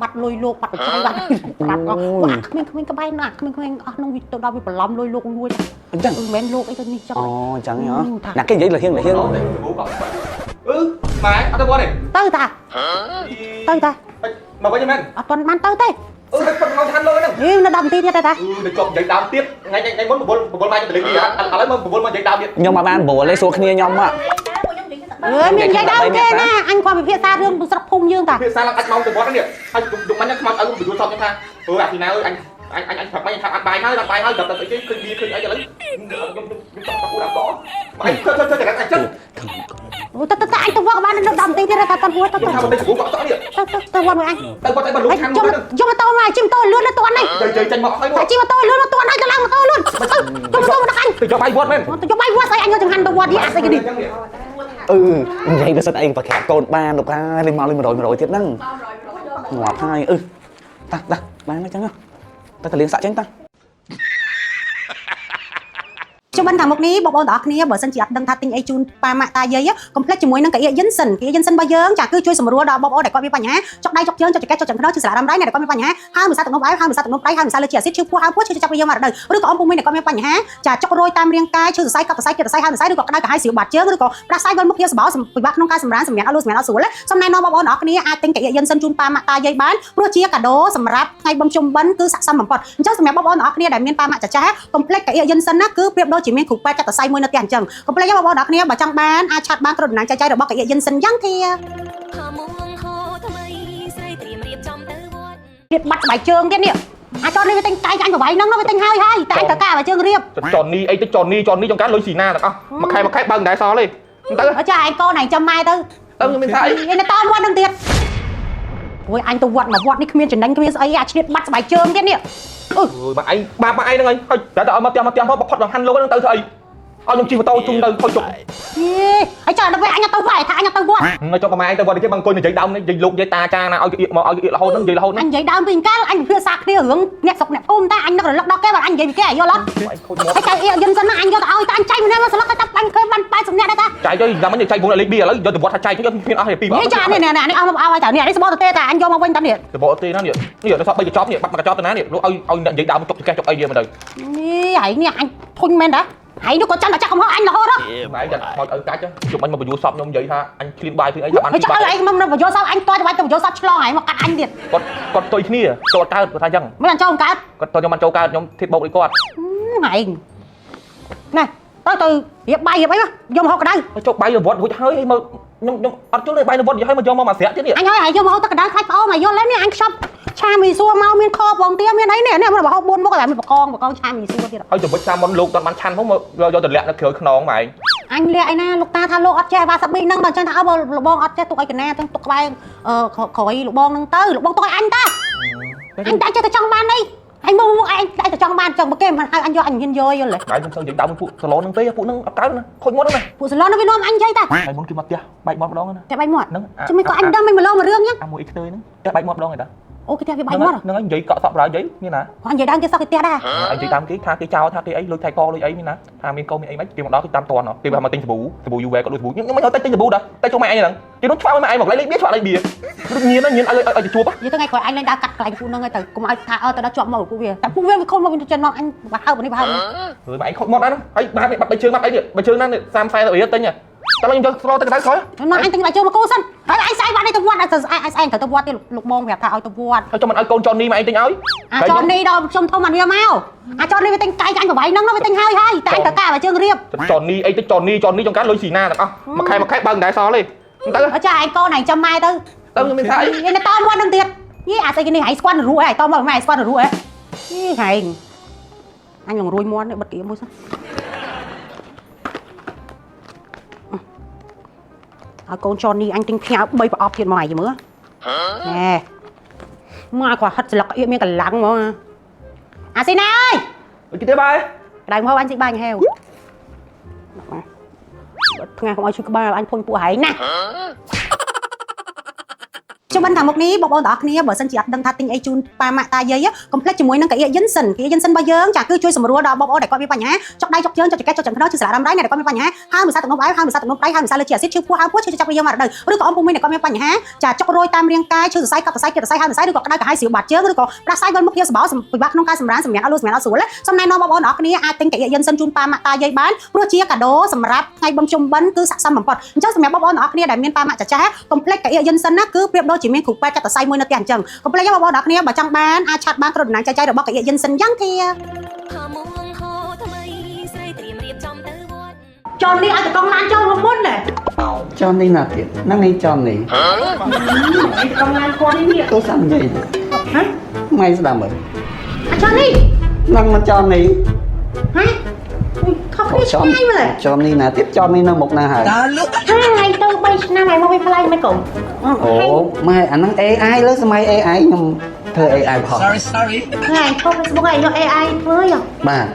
បាត់លុយលោកបាត់បច្ច័យបាត់ប្រាប់អស់អាក្មេងៗក្បែរនោះអាក្មេងៗអស់នោះវាទៅដល់វាបន្លំលុយលោកលួច អញ្ចឹង មិនមែនលោកអីទៅនេះចឹង អូអញ្ចឹងហ៎ណាគេនិយាយលហៀងលហៀង អឺម៉ែអត់ទៅវត្តទេ ទៅតាទៅតា មកវិញមែន អត់ទាន់បានទៅទេ អឺតែប៉ុណ្ណឹងឆាន់លើហ្នឹង អឺនៅ10នាទីទៀតទេតា អឺទៅជាប់និយាយដើមទៀតថ្ងៃថ្ងៃមុន9 9ម៉ែទៅលេងនេះឥឡូវមក9មកនិយាយដើមទៀត ខ្ញុំមកបានប្រួលទេសួរគ្នាខ្ញុំមក អើយមាននិយាយដើមទេណាអញគាត់ពិភាក្សារឿងស្រុកភូមិយើងតា ភាសាឡើងអាចម៉ោងទៅវត្តនេះហើយយុគមិញខ្មោចឲ្យបញ្យល់សពខ្ញុំថាអឺអាពីណាអើយអញអញអញប្រាប់មិញថាអត់បាយហើយអត់បាយហើយដល់ទៅអីគេឃើញបៀឃើញអីឥឡូវខ្ញុំខ្ញុំខ្ញុំតក់អ៊ូដាក់កអញធ្វើធ្វើធ្វើតែអញចឹង អូទៅទៅអញទៅវត្តបាននៅ10នាទីទៀតតាតាហួរទៅទៅ ខ្ញុំថាទៅកក់សក់នេះ ទៅទៅវត្តមួយអញ ទៅវត្តអីបើលុះឆាន់ យកយកម៉ូតូមកជិះម៉ូតូលឿនទៅតន់នេះ ទៅចេញមកហើយ តែជិះម៉ូតូលឿនទៅតន់ហើយទៅឡើងម៉ូតូលឿនទៅយកម៉ូតូមកដល់អញ ទៅយកបាយវត្តមែន ទៅយកបាយវត្តស្អីអញយកចង្ហាន់ទៅវត្តនេះអាស្អីគេនេះ អឺនិយាយទៅសិតអីប្រក្រាបកូនបានលោកហើយលេងមកលេង100 100ទៀតហ្នឹងងាប់ហើយអឺតាតាបានអញ្ចឹងតាទៅលៀងសាក់ចេញតា ជុំបិណ្ឌខាងមុខនេះបងប្អូនទាំងអស់គ្នាបើសិនជាអត់ដឹងថាទិញអីជូនប៉ាម៉ាក់តាយាយកុំភ្លេចជាមួយនឹងកៅអៀយិនសិនកៅអៀយិនសិនរបស់យើងចាគឺជួយសម្រួលដល់បងប្អូនដែលគាត់មានបញ្ហាចុកដៃចុកជើងចុកចង្កេះចុកចង្កឹះឈឺស្លាករ៉ាំរ៉ៃអ្នកដែលគាត់មានបញ្ហាហើមវិសាទឹកនោមផ្អែមហើមវិសាទឹកនោមប្រៃហើមវិសាលើជាអាស៊ីតឈឺពោះហើមពោះឈឺចាប់វាមករដូវឬក៏អមពុំមានដែលគាត់មានបញ្ហាចាចុករយតាមរាងកាយឈឺសរសៃកប់សរសៃគៀតសរសៃហើមសរសៃឬក៏ក្តៅក្រហាយស្រាវបាតជើងឬក៏ផ្ដាសាយវិលមុខជាសបោពិបាកក្នុងការសម្រានសម្រានអត់លូសម្រានអត់ស្រួលសូមណែនាំបងប្អូនទាំងអស់គ្នាអាចទិញកៅអៀយិនសិនជូនប៉ាម៉ាក់តាយាយបានព្រោះជាកាដូសម្រាប់ថ្ងៃបុណ្យជុំបិណ្ឌគឺស័ក្តិសមបំផុតអញ្ចឹងសម្រាប់បងប្អូនទាំងអស់គ្នាដែលមានប៉ាម៉ាក់ចាស់ៗកុំភ្លេចកៅអៀយិនសិនណាគឺប្រៀបដូចជាមានគ្រូពេទ្យចាត់សរសៃមួយនៅផ្ទះអញ្ចឹងកុំភ្លេចបងប្អូនទាំងអស់គ្នាបើចង់បានអាចឆាតបានគ្រប់តំណែងចែកចាយរបស់កៅអៀយិនសិនយ៉ាងធារៀបបាត់ស្បែកជើងទៀតនេះអាចនេះវាទិញកែងអញប្រវៃហ្នឹងវាទិញហើយហើយតែអញត្រូវការឲ្យជើងរៀប ចននេះអីទៅចននេះចននេះចង្ការលុយស៊ីណាទាំងអស់មួយខែមួយខែបើមិនដែរសល់ទេទៅ ចាឯងកូនឯងចាំម៉ែទៅ ទៅខ្ញុំមានថាអី ឯងតវត្តនឹងទៀតអូយអញទៅវត្តមកវត្តនេះគ្មានចំណេញគ្មានស្អីអាឆ្លៀតបាត់ស្បែកជើងទៀតនេះ អឺមកឯងបាបមកឯងហ្នឹងហើយហើយតែឲ្យមកផ្ទះមកផ្ទះមកផុតដល់ហាន់លោកហ្នឹងទៅធ្វើអីឲ្យខ្ញុំជិះម៉ូតូជុំទៅខូចជុក ហេហើយចាដល់ពេលអញទៅវត្តថាអញទៅវត្ត នៅចុះប្រម៉ែឯងទៅវត្តគេមកអង្គុយនិយាយដើមនិយាយលោកនិយាយតាចាណាឲ្យគេអៀកមកឲ្យគេអៀករហូតហ្នឹងនិយាយរហូត អ ហ្នឹង ញនិយាយដើមពីកាលអញពិភាក្សាគ្នារឿងអ្នកស្រុកអ្នកភូមិតាអញនឹករលឹកដល់គេបាទអញនិយាយពីគេយល់អត់ ឯងខូចមក ហើយចៅអៀយិនសិនណាអញយកទៅឲ្យតាអញចៃម្នាក់មកស្លឹកតែអញឃើញបាន80នាក់ដែរតា ចែកទៅតាមមិនចែកវងលេខប៊ីឥឡូវយកទៅវត្តថាចែកទៅគ្មានអស់ទេពីរ នេះចានេះនេះនេះអស់មកឲ្យតានេះនេះសបទៅទេតាអញយកមកវិញតានេះ ទៅបកទេណានេះនេះដល់សក់3កញ្ចប់នេះបាត់មួយកញ្ចប់ទៅណានេះលោកឲ្យឲ្យអ្នកនិយាយដើមចុកចកេះចុកអីទៀតមកទៅ នេះហើយនេះអញធុញមែនតាហើយនោះក៏ចាំតែចាក់កំហុសអញរហូតហ៎ ម៉ែចាត់មកឲ្យកាច់ជុំអញមកបញ្យួរសពខ្ញុំនិយាយថាអញឃ្លានបាយឃ្លានអីថាបាន ហើយចុះឲ្យឯងមកបញ្យល់សោកអញតទៅបាច់ទៅបញ្យល់សោកឆ្លងហើយមកកាត់អញទៀត គាត់គាត់ផ្ទុយគ្នាចូលកើតគាត់ថាអញ្ចឹង មិនអញចូលកើត គាត់តខ្ញុំបានចូលកើតខ្ញុំធៀបបោកដូចគាត់ ហែងណែទៅទៅរៀបបាយរៀបអីមកយកមកហូបក្តៅ ចុះបាយនៅវត្តរួចហើយមកខ្ញុំខ្ញុំអត់ជល់ទេបាយនៅវត្តរួចហើយមកយកមកមួយស្រាក់ទៀតនេះ អញហើយហើយយកមកហូបទឹកក្តៅខ្លាច់ប្អូនមកយល់ហើយនេះអញខ្ចប់ឆាមីសួរមកមានខបងទាមានអីនេះនេះមកហូប4មុខតែមានបកងបកងឆាមីសួរទៀត ហើយទៅវិចសាមុនលោកគាត់បានឆាន់ផងមកយកទៅលាក់នៅក្រោយខ្នងម៉ែង អញលាក់ឯណាលោកតាថាលោកអត់ចេះវ៉ាសាប៊ីហ្នឹងបើអញ្ចឹងថាអើបើលបងអត់ចេះទុកឲ្យកណាទាំងទុកក្បែរក្រោយលបងហ្នឹងទៅលបងទុកឲ្យអញតាអញតែចេះតែចង់បានអីអញមកមកឯងតែចង់បានចង់បើគេមិនហៅអញយកអញហ៊ានយកយល់ទេ ម៉ែខ្ញុំសូវនិយាយដើមពួកសាឡនហ្នឹងទេពួកហ្នឹងអត់កើតណាខូចមាត់ហ្នឹងណា ពួកសាឡនហ្នឹងវានាំអញនិយាយតា ហើយមុនគេមកផ្ទះបែកមាត់ម្ដងណា តែបែកមាត់ ហ្នឹង ចាំមិនក៏អញដឹងមិនមកលោមករឿងអញ្ចឹង អាមួយអីខ្ទើយហ្នឹងផ្ទះបែកមាត់ម្ដងឯតា អូគេផ្ទះវាបែកមាត់ ហ្នឹងហើយនិយាយកក់សក់ប្រើនិយាយមានណា អញនិយាយដើមគេសោះគេផ្ទះដែរ អញនិយាយតាមគេថាគេចោលថាគេអីលុយថៃកលុយអីមានណាថាមានកូនមានអីមិនគេមកដល់គេតាមតន់គេមកទិញសាប៊ូសាប៊ូយូវែក៏លុយសាប៊ូខ្ញុំមិនទៅទិញសាប៊ូដែរតែចូលម៉ែឯងហ្នឹងគេនោះឆ្វាក់ម៉ែឯងមកលេខបៀឆ្វាក់លេខបៀញៀនញៀនឲ្យឲ្យទៅជួប និយាយទៅថ្ងៃក្រោយអញលែងដើរកាត់កន្លែងពួកហ្នឹងហើយទៅកុំឲ្យថាអើទៅដល់ជាប់មកពួកវាតែពួកវាវាខូចមកវាចេះនាំអញបើហើបនេះបើហើបនេះ ហើយម៉ែឯងខូចមាត់ដែរហើយបាត់បាត់បីជើងបាត់អីនេះបីជើងហ្នឹង30 40រៀលទិញតែខ្ញុំយកស្លោទៅកណ្ដៅក្រោយ នាំអញទិញបាយជើងមកគូសិនហើយអញស្អែកបានទៅវត្តស្អែកស្អែកត្រូវទៅវត្តទៀតលោកបងប្រាប់ថាឲ្យទៅវត្ត ហើយចុះមិនឲ្យកូនចននេះម៉ែឯងទិញឲ្យ អាចននេះដល់ខ្ញុំធំបានវាមកអាចននេះវាទិញកែងអញប្រវៃហ្នឹងវាទិញហើយហើយតែអញត្រូវការបាយជើងរៀប ចននេះអីទៅចននេះចននេះចង្ការលុយស៊ីណាទាំងអស់មួយខែមួយខែបើមិនដែរសល់ទេទៅ ចាឯងកូនឯងចាំម៉ែទៅ ទៅខ្ញុំមានថាអី ឯងតវត្តហ្នឹងទៀតយីអាស្អីគេនេះឯងស្គាល់រួចឯងតមកម៉ែស្គាល់រួចឯងយីហែងអញនឹងរួយមាត់នេះបិទគៀមួយសិនឲ្យកូនចននេះអញទិញផ្ញើ3ប្រអប់ទៀតមកឯងមើលណែមកគាត់ហិតស្លឹកអៀកមានកលាំងហ្មងអាស៊ីណាអើយ គេទេបាយ ក្តៅមកអញស៊ីបាញ់ហេវបិទថ្ងៃកុំឲ្យឈឺក្បាលអញភុញពួកហែងណាជុំបិណ្ឌខាងមុខនេះបងប្អូនទាំងអស់គ្នាបើសិនជាអត់ដឹងថាទិញអីជូនប៉ាម៉ាក់តាយាយកុំភ្លេចជាមួយនឹងកៅអៀយិនសិនកៅអៀយិនសិនរបស់យើងចាគឺជួយសម្រួលដល់បងប្អូនដែលគាត់មានបញ្ហាចុកដៃចុកជើងចុកចង្កេះចុកចង្កឹះឈឺស្លាករ៉ាំរ៉ៃអ្នកដែលគាត់មានបញ្ហាហើមវិសាទឹកនោមផ្អែមហើមវិសាទឹកនោមប្រៃហើមវិសាលើជាអាស៊ីតឈឺពោះហើមពោះឈឺចាប់វាមករដូវឬក៏អមពុំមានដែលគាត់មានបញ្ហាចាចុករយតាមរាងកាយឈឺសរសៃកប់សរសៃគៀតសរសៃហើមសរសៃឬក៏ក្តៅក្រហាយស្រាវបាតជើងឬក៏ផ្ដាសាយវិលមុខជាសបោពិបាកក្នុងការសម្រានសម្រានអត់លូសម្រានអត់ស្រួលសូមណែនាំបងប្អូនទាំងអស់គ្នាអាចទិញកៅអៀយិនសិនជូនប៉ាម៉ាក់តាយាយបានព្រោះជាកាដូសម្រាប់ថ្ងៃបុណ្យជុំបិណ្ឌគឺស័ក្តិសមបំផុតអញ្ចឹងសម្រាប់បងប្អូនទាំងអស់គ្នាដែលមានប៉ាម៉ាក់ចាស់ៗកុំភ្លេចកៅអៀយិនសិនណាគឺប្រៀបដូច ជាមានគ្រូពេទ្យចាត់តសៃមួយនៅផ្ទះអញ្ចឹងកុំភ្លេចបងប្អូនទាំងគ្នាបើចង់បានអាចឆាតបានគ្រប់តំណែងចែកចាយរបស់កៀកយិនសិនយ៉ាងធាចននេះឲ្យតកងឡានចូលមកមុនណា ចននេះណាទៀតហ្នឹងឯងចននេះ ឯងតកងឡានគាត់នេះ ទូសាំនិយាយ ហ៎ ម៉ែស្ដាប់មើល អាចននេះ ហ្នឹងមិនចននេះ ហ៎ខុសគ្នាឆ្ងាយមើល ចននេះណាទៀតចននេះនៅមុខណាហើយ ថ្ងៃទៅ3ឆ្នាំហើយមកវិញប្លែកមិនកូន អូម៉ែអាហ្នឹង AI លើសម័យ AI ខ្ញុំធ្វើ AI ផង ថ្ងៃខុស Facebook ហើយយក AI ធ្វើយោ បាទ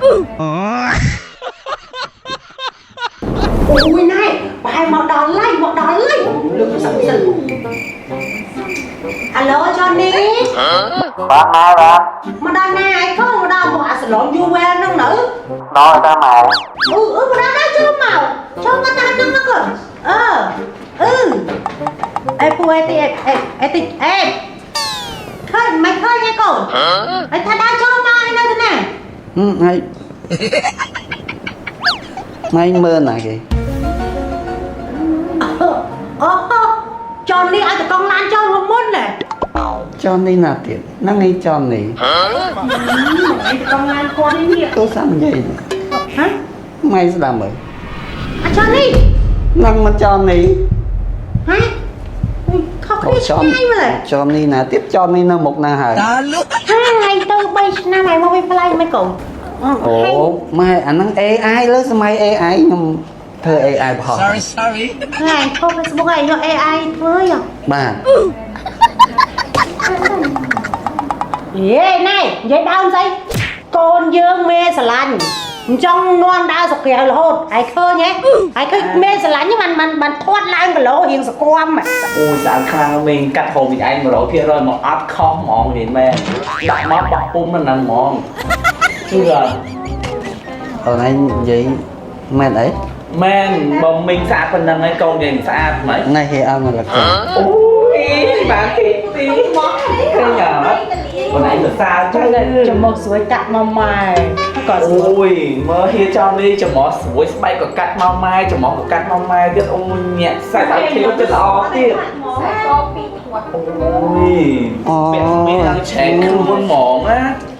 អូយណែប្រហែលមកដល់ឡៃមកដល់ឡៃលើកសិសិនអាឡូចននេះ បាទម៉ែបាទ មកដល់ណាឯងខុសមកដល់មកអាសឡងយូវែលហ្នឹងនៅ ដល់តាម៉ែ អឺអឺមកដល់ណាចូលមកចូលមកតាមហ្នឹងមកកូនអឺអឺអេពូអេទីអេអេទីអេឃើញមិនឃើញទេកូនហើយថាដល់ចូលមកឯនៅទៅណា ហឹមហើយម៉ែមើលណាគេ អូចននេះឲ្យតកងឡានចូលមកមុនណា ចននេះណាទៀតហ្នឹងឯងចននេះ ឯងតកងឡានគាត់នេះ ទូសាំនិយាយ ហ៎ ម៉ែស្ដាប់មើល អាចននេះ ហ្នឹងមិនចននេះ ហ៎ខុសគ្នាឆ្ងាយមើល ចននេះណាទៀតចននេះនៅមុខណាហើយ ថ្ងៃទៅ3ឆ្នាំហើយមកវិញប្លែកមិនកូន អូម៉ែអាហ្នឹង AI លើសម័យ AI ខ្ញុំធ្វើ AI ផង ថ្ងៃខុស Facebook ហើយយក AI ធ្វើយោ បាទ យេណែនិយាយដើមស្អីកូនយើងមេស្រឡាញ់អញ្ចឹងនាំដើរស្រុកក្រៅរហូតហើយឃើញហ៎ហើយឃើញមេស្រឡាញ់ហ្នឹងបានបានធាត់ឡើងគីឡូរៀងសគំ អូយស្អាតខ្លាំងមីងកាត់ហូបពីឯង100%មកអត់ខុសហ្មងនិយាយមែនដាក់មកបោះពុំនៅហ្នឹងហ្មងជឿ អូនឯងនិយាយមែនអី មែនបើមីងស្អាតប៉ុណ្្នឹងហើយកូននិយាយមិនស្អាតហ្មង ណែហេអត់មកលក អូយបានទីទីមកឃើញអត់អូនឯងសរសើរចឹង ចំមកស្រួយកាត់មកម៉ែក៏ស្រួយ អូយមើលហៀចោលនេះច្រមុះស្រួយស្បែកក៏កាត់មកម៉ែច្រមុះក៏កាត់មកម៉ែទៀតអូយញាក់សាច់ឲ្យខៀវចិត្តល្អទៀត កពីធាត់ អូយពាក់មានឡើងឆែកខ្លួនហ្មងណា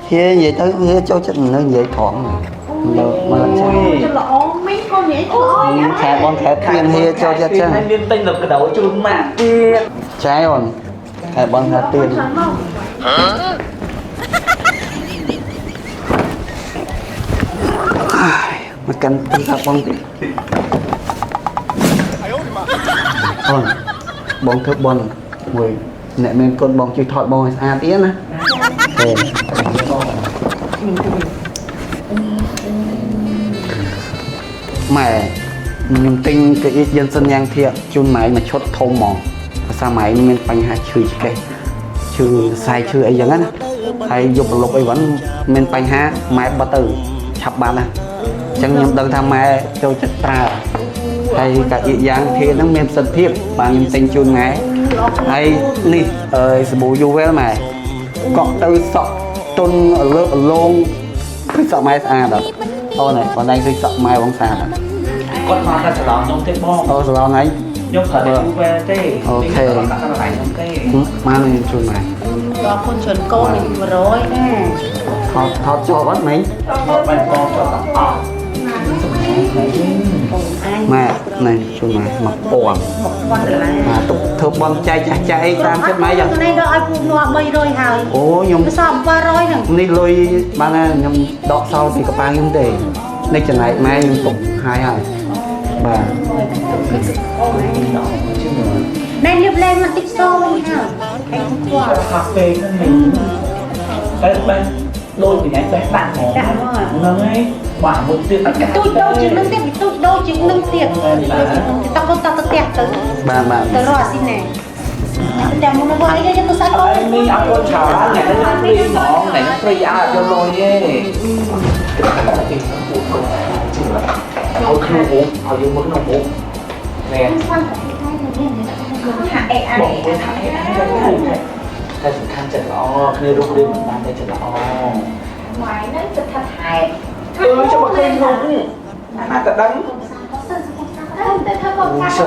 ហេនិយាយទៅហេចូលចិត្តមនុស្សនិយាយត្រង់មើលមកលក អូយ ល្អមីងកូននិយាយល្អ ខែបងខែទៀនហេចូលចិត្តចឹង ហើយមានទិញលកដោជូនម៉ាក់ទៀត ចែអូនខែបងខែទៀនមកកាន់ទូរស័ព្ទបងតិចអូនបងធ្វើបន់មួយអ្នកមានកូនបងជួយថតបងឲ្យស្អាតទៀតណាហេម៉ែខ្ញុំទិញកៅអីយិនសិនយ៉ាងធៀបជូនម៉ែមួយឈុតធំហ្មងភាសាម៉ែមានបញ្ហាឈឺឆ្កេះឈឺខ្សែឈឺអីចឹងណាហើយយប់ប្រលប់អីហ្នឹងមានបញ្ហាម៉ែបត់ទៅឆាប់បានណាអញ្ចឹងខ្ញុំដឹងថាម៉ែចូលចិត្តប្រើហើយកៅអីយ៉ាងធៀបហ្នឹងមានប្រសិទ្ធភាពបាទខ្ញុំទិញជូនម៉ែហើយនេះអើយសាប៊ូយូវែលម៉ែកក់ទៅសក់ទុនលើកលងឃើញសក់ម៉ែស្អាតអត់អូនហើយបងឯងឃើញសក់ម៉ែបងស្អាតអត់ គាត់មកតែច្រឡំខ្ញុំទេបង អូសឡងឯង ខ្ញុំប្រើតែ Uber ទេ អូខេ ខ្ញុំដាក់កន្លែងខ្ញុំទេ បានខ្ញុំជូនម៉ែ ដល់គុណច្រើនកូន100ណា ថតថតជាប់អត់ម៉េង ថតបានបងចោលទាំងអស់ ម៉ែណែជូនម៉ែ1000 1000ដុល្លារ បាទទុកធ្វើបន់ចែកចាស់ចែកតាមចិត្តម៉ែយ៉ាង នេះដល់ឲ្យពូនាំ300ហើយ អូខ្ញុំ សល់700ហ្នឹង នេះលុយបានហើយខ្ញុំដកសល់ពីកប៉ាល់ខ្ញុំទេនេះចំណែកម៉ែខ្ញុំទុកហើយហើយបាទ ណែលៀបលេងមកតិចសវិញហើយឯងខ្វល់ ខាហ្វេហ្នឹងមីងតែបែដូចពីថ្ងៃបេះដាក់ហ្មងហ្នឹងហើយបាក់មុខទៀតអត់កាត់ ទូចដូរជាងនឹងទៀតទូចដូរជាងនឹងទៀតតកូនតទៅផ្ទះទៅ បាទបាទ ទៅរកអាស៊ីណែតែមុនមកអីយើងទៅសាច់កូន អីមីងអត់កូនច្រើនថ្ងៃនេះ free ហ្មងថ្ងៃនេះ free អត់យកលុយទេគេពូកូនជឿឲ្យក្នុងមុខឲ្យយើងមកក្នុងមុខណែ ថា AI បងគេថា AI ចឹងតែសំខាន់ចិត្តល្អគ្នារូបរាងមិនបានតែចិត្តល្អ ម៉ែហ្នឹងចិត្តថាថែ អឺចាំមកឃើញក្នុងណាតែដឹង ទៅ ទៅធ្វើកូនកាត់ទៅ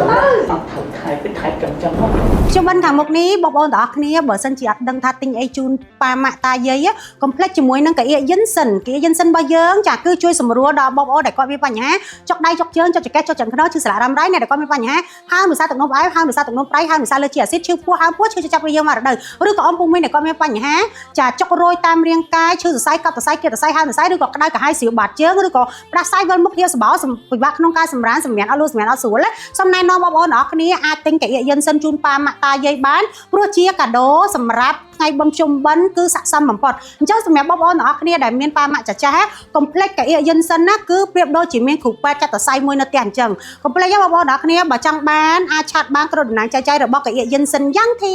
អត់ត្រូវថែទៅថែចឹងចឹងហ៎ ខ្ញុំបិណ្ឌខាងមុខនេះបងប្អូនទាំងអស់គ្នាបើសិនជាអត់ដឹងថាទិញអីជូនប៉ាម៉ាក់តាយាយកុំភ្លេចជាមួយនឹងកៅអៀយិនសិនកៅអៀយិនសិនរបស់យើងចាគឺជួយសម្រួលដល់បងប្អូនដែលគាត់មានបញ្ហាចុកដៃចុកជើងចុកចង្កេះចុកចង្កោឈឺស្លាករ៉ាំរ៉ៃអ្នកដែលគាត់មានបញ្ហាហើមវិសាទឹកនោមផ្អែមហើមវិសាទឹកនោមប្រៃហើមវិសាលើជាអាស៊ីតឈឺពោះហើមពោះឈឺចាប់វាយើងមករដូវឬក៏អ៊ំពូមីងដែលគាត់មានបញ្ហាចាចុករយតាមរាងកាយឈឺសរសៃកប់សរសៃគៀតសរសៃហើមសរសៃឬក៏ក្តៅក្រហាយស្រាវបាតជើងឬក៏ផ្ដាសាយវិលមុខហៀវសបោពិបាកក្នុងការសម្រានសម្រានអត់លូសម្រានអត់ស្រួលសូមណែនាំបងប្អូនទាំងអស់គ្នាអាចទិញកៅអៀយិនសិនជូនប៉ាម៉ាក់តាយាយបានព្រោះជាកាដូសម្រាប់ថ្ងៃបុណ្យភ្ជុំបិណ្ឌគឺស័ក្តិសមបំផុតអញ្ចឹងសម្រាប់បងប្អូនទាំងអស់គ្នាដែលមានប៉ាម៉ាក់ចាស់ៗកុំភ្លេចកៅអៀយិនសិនណាគឺប្រៀបដូចជាមានគ្រូពេទ្យចាត់សរសៃមួយនៅផ្ទះអញ្ចឹងកុំភ្លេចណាបងប្អូនទាំងអស់គ្នាបើចង់បានអាចឆាតបានក្រុមតំណាងចែកចាយរបស់កៅអៀយិនសិនយ៉ាងធា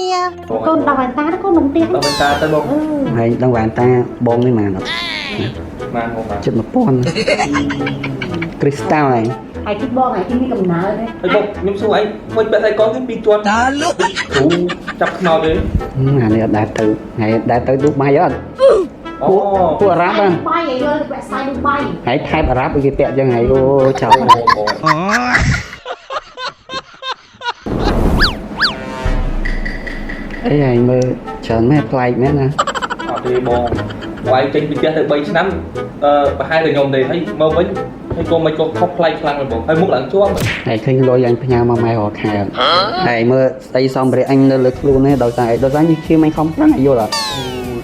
កូនដល់វ៉ែនតាកូននំផ្ទះ ដល់វិញតាទៅបង ហើយដឹងវ៉ែនតាបងនេះម៉ានអត់ បានបងបាន ចិត្ត1000គ្រីស្តាល់ហើយ ហើយគិតបងហើយគិតមានកំណើទេ ហើយបងខ្ញុំសួរឯងមិនបែកតែកូនគឺពីរជាន់តាលុគ្រូចាប់ខ្នោតទេ អានេះអត់ដែលទៅថ្ងៃដែលទៅឌូបៃអត់ អូ ពួកពួកអារ៉ាប់ហ៎ បាយឲ្យយល់ទៅពាក់ស្យឌូបៃ ហើយថែបអារ៉ាប់គេពាក់ចឹងហើយអូចោលអីហើយមើលច្រើនមែនប្លែកមែនណា អត់ទេបងវាយចេញពីផ្ទះទៅ3ឆ្នាំអឺប្រហែលតែខ្ញុំទេហើយមកវិញហើយក៏មិនក៏ខុសប្លែកខ្លាំងមែនបងហើយមុខឡើងជាប់ ហើយឃើញលុយអញផ្ញើមកម៉ែរាល់ខែអត់ហើយមើលស្អីសំភារៈអញនៅលើខ្លួននេះដោយសារអីដោយសារញឈាមអញខំប្រឹងឲ្យយល់អត់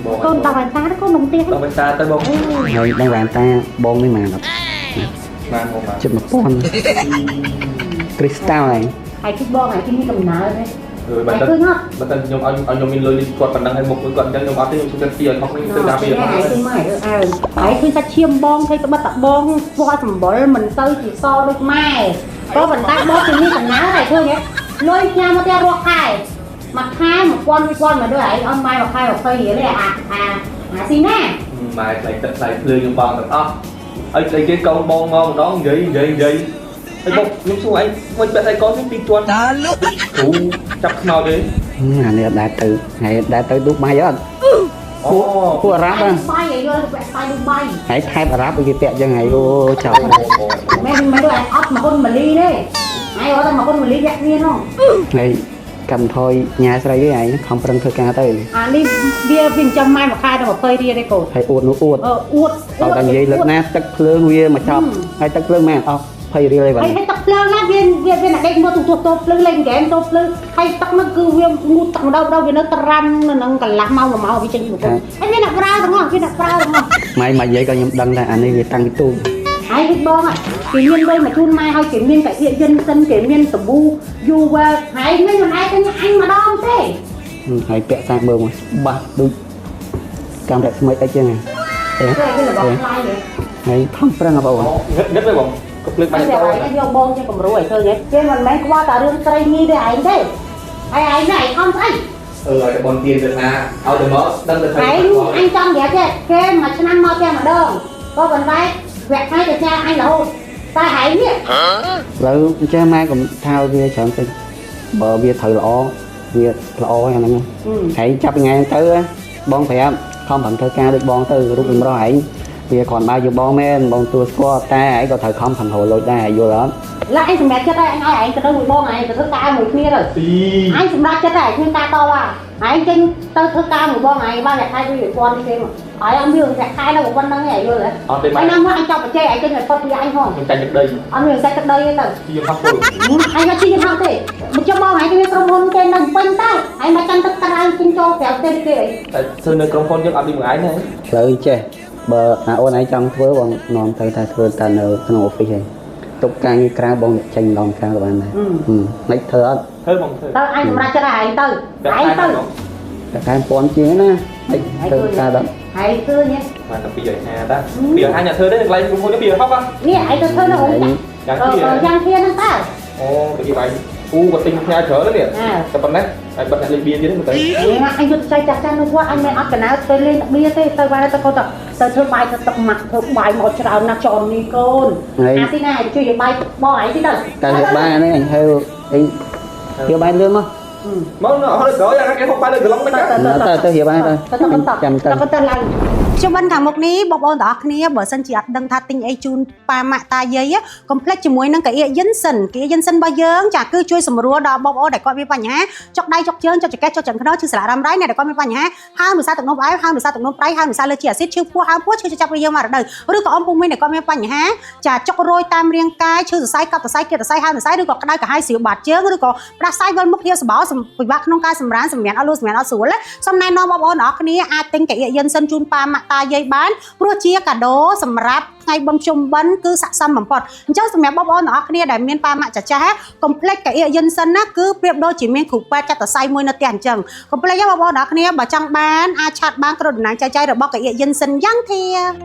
បង កូនដល់វ៉ែនតាកូននំផ្ទះ ដល់វិញតាទៅបង ហើយដឹងវ៉ែនតាបងនេះម៉ានអត់ បានបងបាន ចិត្ត1000គ្រីស្តាល់ហើយ ហើយគិតបងហើយគិតមានកំណើទេ អឺបើ ហើយឃើញអត់ បើតែខ្ញុំឲ្យខ្ញុំមានលុយគាត់ប៉ុណ្ណឹងហើយមុខគាត់អញ្ចឹងខ្ញុំអត់ទេខ្ញុំជួយទីឲ្យខុសនេះទៅតាមពី ហើយឃើញមកហើយអើហើយឃើញសាច់ឈាមបងឃើញត្បិតតបងពណ៌សម្បុរមិនទៅជាសដូចម៉ែក៏ប៉ុន្តែបងគឺមានកំណើហើយឃើញទេលុយផ្ញើមកផ្ទះរាល់ខែមួយខែ1000 2000មកដូចឯងអត់ម៉ែមួយខែ20រៀលទេអាអាអាស៊ីណា ម៉ែថ្លៃទឹកថ្លៃភ្លើងខ្ញុំបងទាំងអស់ហើយស្អីគេកូនបងមកម្ដងនិយាយនិយាយនិយាយហើយបងខ្ញុំសួរឯងមិនបែកតែកូនពីរជាន់តាលុគ្រូចាប់ខ្នោតទេ អានេះអត់ដែលទៅថ្ងៃដែលទៅឌូបៃអត់ អូ ពួកអារ៉ាប់ហ៎ បាយឲ្យយល់ទៅពាក់ស្យឌូបៃ ហើយថែបអារ៉ាប់គេពាក់ចឹងហើយអូចោល មែនមិនដូចឯងអត់មកគុណម៉ាលីទេឯងអត់តែមកគុណម៉ាលីយ៉ាក់គ្នានោះ ហើយកម្មថយញ៉ាស្រីទេឯងខំប្រឹងធ្វើការទៅ អានេះវាវាចិញ្ចឹមម៉ែមួយខែដល់20រៀលទេកូន ហើយអួតនោះអួត អឺអួត ដល់តែនិយាយលើកណាទឹកភ្លើងវាមកចប់ហើយទឹកភ្លើងមែនអស់20រៀលឯងបាទ ហើយហើយទឹកភ្លើងណាវាវាវាអ្នកដេកមើលទូទស្សន៍តូបភ្លើងលេងហ្គេមតូបភ្លើងហើយទឹកនោះគឺវាងូតទឹកម្ដងម្ដងវានៅត្រាំនៅនឹងកន្លះម៉ោងមួយម៉ោងវាចេញពីកំពុងហើយវាអ្នកប្រើទាំងអស់វាអ្នកប្រើទាំងអស់ ម៉ែមកនិយាយក៏ខ្ញុំដឹងដែរអានេះវាតាំងពីទូ ហើយវិបងគេមានលុយមកជូនម៉ែហើយគេមានកាអៀកយិនសិនគេមានសាប៊ូយូវែលហើយមិនមិនឯងទៅអញម្ដងទេ ហើយពាក់សាកមើលមកបាស់ដូចកម្មរស្មីអីចឹងហ៎ គេគេរបស់ថ្លៃហ៎ ហើយខំប្រឹងបងប្អូន ងឹតងឹតទេបងក៏ភ្លើងបាញ់ តែ តោ ឯងយកបងជាគំរូឲ្យឃើញហ៎គេមិនមែនខ្វល់តែរឿងស្រីញីទេឯងទេហើយឯងនេះឯងខំស្អី អឺឲ្យតែបងទៀនទៅថាឲ្យតែមកដឹងទៅថា ឯងអញចង់និយាយទេគេមួយឆ្នាំមកតែម្ដងក៏ប៉ុន្តែវគ្គថ្ងៃទៅចាអញរហូតតែឯងនេះ ឥឡូវអញ្ចឹងម៉ែកុំថាវាច្រើនពេកបើវាត្រូវល្អវាល្អហើយអាហ្នឹងហើយចាប់ថ្ងៃហ្នឹងទៅបងប្រាប់ខំប្រឹងធ្វើការដូចបងទៅរូបចម្រោះឯងវាគ្រាន់បើយកបងមែនបងទួស្គាល់តែឯងក៏ត្រូវខំប្រឹងរកលុយដែរយល់អត់ ឡាអញសម្រាប់ចិត្តហើយអញឲ្យឯងទៅមួយបងឯងទៅធ្វើការមួយគ្នាទៅ ពី អញសម្រាប់ចិត្តហើយគ្មានការតវ៉ាឯងចេញទៅធ្វើការមួយបងឯងបានតែខែ2000នេះទេមកហើយអត់មានតែខែនៅប៉ុណ្្នឹងឯងយល់ទេ អត់ទេម៉ែ ឯណាមកអញចាប់បច្ចេកឯងចេញឲ្យផុតពីអញហង ខ្ញុំចាញ់ទឹកដី អត់មានសាច់ទឹកដីទេទៅ ជាហោះធ្វើ អញមកជីហោះទេមកចុះបងឯងគេមានក្រុមហ៊ុនគេនៅពេញតើឯងមកចាំទឹកក្រៅចេញចូលក្រៅផ្ទះគេអី តែធ្វើនៅក្រុមហ៊ុនយើងអត់ដូចមួយឯងទេ ឥឡូវចេះបើអាអូនឯងចង់ធ្វើបងនាំទៅតែធ្វើតែនៅក្នុង office ឯងទុកការងារក្រៅបងអ្នកចេញម្ដងក្រៅក៏បានដែរមិនធ្វើអត់ ធ្វើបងធ្វើ ទៅអញសម្រាប់ចិត្តឯងទៅឯងទៅ តែខែពាន់ជាងណាមិនធ្វើការដល់ ហើយឃើញ បានតែ250តា250អ្នកធ្វើទេកន្លែងក្រុមហ៊ុន260 នេះឯងទៅធ្វើនៅរោង យ៉ាង ចក្រ ទៀត យ៉ាងធាហ្នឹងតើ អូទៅគេបាយពូក៏ទិញផ្ញើច្រើននេះតែប៉ុណ្ណេះហើយបិទអ្នកលេខបៀទៀតមើលទៅ អញយកចៃចាស់ចាស់នៅវត្តអញមិនអត់កណៅទៅលេងទឹកបៀទេទៅបានទៅកូនទៅទៅធ្វើបាយទៅទឹកម៉ាក់ធ្វើបាយមកច្រើនណាស់ចននេះកូនអាទីណាជួយយកបាយបងឯងទីទៅ តែហៀបបាយនេះអញហៅអីហៀបបាយលឿនមក មកអត់ក្រោយគេហូបបាយលើកន្លងមិន ទៅទៅហៀបបាយទៅ ទៅទៅ ចាំទៅ ទៅទៅឡើង ជុំបិណ្ឌខាងមុខនេះបងប្អូនទាំងអស់គ្នាបើសិនជាអត់ដឹងថាទិញអីជូនប៉ាម៉ាក់តាយាយកុំភ្លេចជាមួយនឹងកៅអៀយិនសិនកៅអៀយិនសិនរបស់យើងចាគឺជួយសម្រួលដល់បងប្អូនដែលគាត់មានបញ្ហាចុកដៃចុកជើងចុកចង្កេះចុកចង្កឹះឈឺស្លាករ៉ាំរ៉ៃអ្នកដែលគាត់មានបញ្ហាហើមវិសាទឹកនោមផ្អែមហើមវិសាទឹកនោមប្រៃហើមវិសាលើជាអាស៊ីតឈឺពោះហើមពោះឈឺចាប់វាយើងមករដូវឬក៏អមពុំមានដែលគាត់មានបញ្ហាចាចុករយតាមរាងកាយឈឺសរសៃកប់សរសៃគៀតសរសៃហើមសរសៃឬក៏ក្តៅក្រហាយស្រាវបាតជើងឬក៏ផ្ដាសាយវិលមុខហៀវសបោពិបាកក្នុងការសម្រានសម្រានអត់លូសម្រានអត់ស្រួលសូមណែនាំបងប្អូនទាំងអស់គ្នាអាចទិញកៅអៀយិនសិនជូនប៉ាម៉ាក់តាយាយបានព្រោះជាកាដូសម្រាប់ថ្ងៃបុណ្យភ្ជុំបិណ្ឌគឺស័ក្តិសមបំផុតអញ្ចឹងសម្រាប់បងប្អូនទាំងអស់គ្នាដែលមានប៉ាម៉ាក់ចាស់ចាស់កុំភ្លេចកៅអៀយិនសិនណាគឺប្រៀបដូចជាមានគ្រូពេទ្យចាត់សរសៃមួយនៅផ្ទះអញ្ចឹងកុំភ្លេចបងប្អូនទាំងអស់គ្នាបើចង់បានអាចឆាតបានក្រុមតំណាងចែកចាយរបស់កៅអៀយិនសិនយ៉ាងធា។